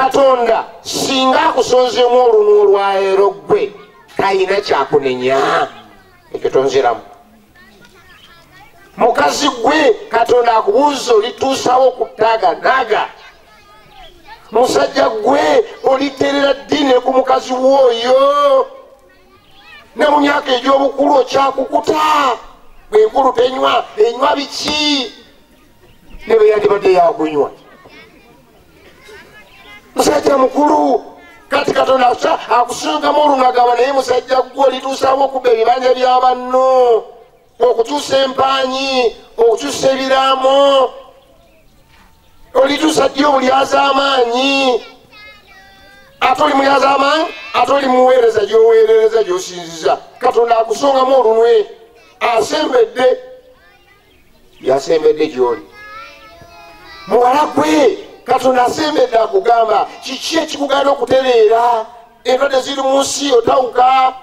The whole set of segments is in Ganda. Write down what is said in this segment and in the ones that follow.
Katonda singa akusonzeemu olunwe olwaleero ggwe talina kyakunenya. Ekyo tonziramu. Mukazi gwe Katonda akubuuza olituusawo okutaganaga. Musajja gwe oliterera ddi ne ku mukazi w'oyo? Ne mu myaka egy'obukulu okyakukuta. Bwenkulu tenywa, enywa biki? Ne bwe yandibadde yakunywa. Musajja mukulu kati Katonda akusungamu olunagaba, naye musajja gwe olituusawo okubba ebibanja bya banno, okukyusa empanyi, okukyusa ebiraamo, olituusa ddi obulyazaamaanyi? Ate oli mulyazaamaanyi, ate oli muweereza gy'oweerereza gy'osinziza. Katonda akusongamu olunwe, asembedde, yasembedde gy'oli. Muwala gwe Katonda asembedde akugamba kiki ekikugaana okutereera? Endwadde ziri mu nsi, otawuka.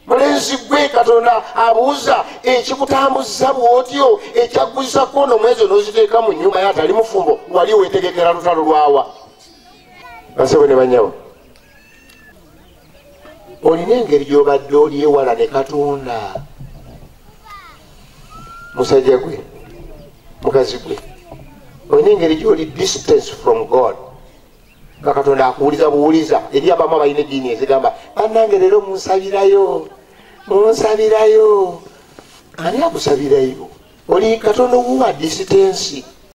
Mulenzi gwe Katonda abuuza ekikutambuza bw'otyo, ekyagguzza kono mwezi n'oziteeka mu nnyumba ye atali mufumbo, wali weetegekera lutalo lwawa? Basebo ne bannyabo, olina engeri gy'obadde oli ewala ne Katonda. Musajja gwe, mukazi gwe, olina engeri gy'oli distance from God, nga Katonda akuwuliza buwuliza. Eri abamu abalina eddiini ezigamba bannange leero munsabirayo, munsabirayo. Ani akusabirayo? Oli Katonda owuwa distance.